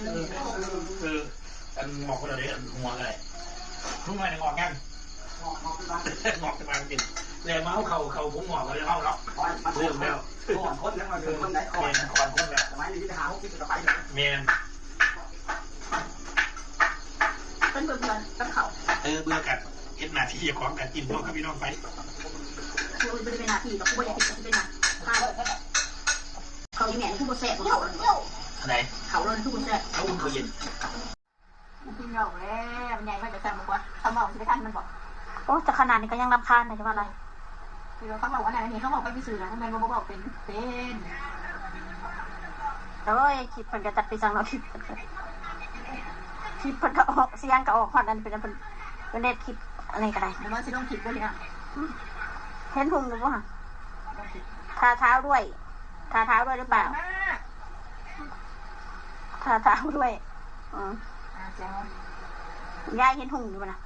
ເອີ ອັນງອກບໍ່ໄດ້ ອັນຫົວກໍໄດ້ ລຸງນ້ອຍນີ້ງອກຍັງ? ງອກ ງອກແຕ່ວ່າມັນເປັນ ແລ້ວມາເອົາເຂົ້າ ເຂົ້າຜົງງອກແລ້ວເຮົາເນາະ ເລີ່ມແລ້ວ ກ່ອນຄົນແລ້ວ ມັນເປັນຄົນໃດ ກ່ອນ ແມ່ນ ກ່ອນຄົນແລ້ວ ສະໄໝນີ້ໄປຫາຫົກສິບກໍໄປແລ້ວ ແມ່ນ ເພິ່ນເບື່ອກັບເຂົາ ເອີ ເບື່ອກັນ ເຮັດໜ້າທີ່ເຈົ້າຂອງກັນ ກິນພວກກັບພີ່ນ້ອງໄປ ໂອ້ຍ ບໍ່ໄດ້ເປັນໜ້າທີ່ດອກ ບໍ່ຢາກເຮັດກໍຊິເປັນຫຍັງ ເຂົ້າອີແມ່ນີ້ຄືບໍ່ແຊບ ເຂົ້າອັນໃດ ເຂົ້າລາວນີ້ຄືບໍ່ແຊບ ເອົາເຂົ້າເຢັນ ກິນເຫຼົ້າແລ້ວ ມັນໃຫຍ່ມາຈາກຊັ້ນບໍ່ກວ່າ ຄຳເວົ້າຊິໄປທັນມັນບໍ່? ໂອ້ ຈະຂະໜາດນີ້ກໍຍັງລຳຄານນະ ຈະວ່າຫຼາຍ ຄືຄຳເວົ້າອັນນັ້ນອັນນີ້ ເຮົາເວົ້າໄປຊື່ໆນະ ບໍ່ແມ່ນວ່າບໍ່ເວົ້າເປັນ ເປັນ ໂອ້ຍ ຄລິບເພິ່ນກໍຈັດໄປຊັ້ນເນາະ ຄລິບ ຄລິບເພິ່ນກໍອອກ ສຽງກໍອອກ ຮອດອັນເພິ່ນ ເພິ່ນ ເພິ່ນເຮັດຄລິບອັນນີ້ກໍໄດ້ ແມ່ນວ່າຊິລົງຄລິບບໍ່ນີ້ນະ ເຫັນຮຸ່ງຢູ່ບໍ່ຫະ? ລອງຄລິບ ทาเท้าด้วย ทาเท้าด้วยหรือเปล่า? ทาเท้าด้วย อืม อ่า แจ๋ว ยายเห็นหุงอยู่บ่นะ?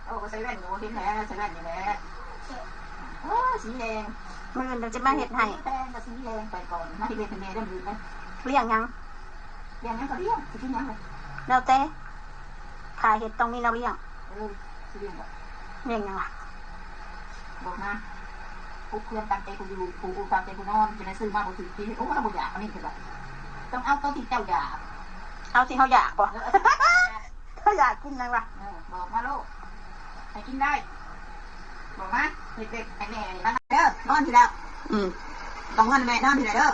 โอ้ ก็ใส่แว่นอยู่ เห็นแหละ ใส่แว่นนี่แหละ โอ้ สีแดง มื้ออื่นเดี๋ยวจะมาเฮ็ดให้ สีแดงกับสีแดงไปก่อน มาเฮ็ดเฮ็ดให้แม่เด้อ มื้ออื่นเด้อ เลี้ยงหยัง? เลี้ยงหยังก็เลี้ยง สิกินหยังล่ะ แล้วแต่ ถ้าเฮ็ดต้องมีแนวเลี้ยง เออ สิเลี้ยงบ่ เลี้ยงหยังล่ะ? บอกมา ผู้เพื่อนตามใจผู้อยู่ ผู้อู้ตามใจผู้นอน จะได้ซื้อมาบ่ถืกที่ โอ้ เราบ่อยากอันนี้คือแบบ ต้องเอาตัวที่เจ้าอยาก เอาที่เฮาอยากบ่ เออ เอาที่เฮาอยาก เฮาอยากกินหยังล่ะ เออ บอกมาโลด ให้กินได้ บอกมา เฮ็ดเฮ็ดให้แม่นี่มาเด้อ นอนที่แล้ว อืม ต้องนอนแม่ นอนที่แล้วเด้อ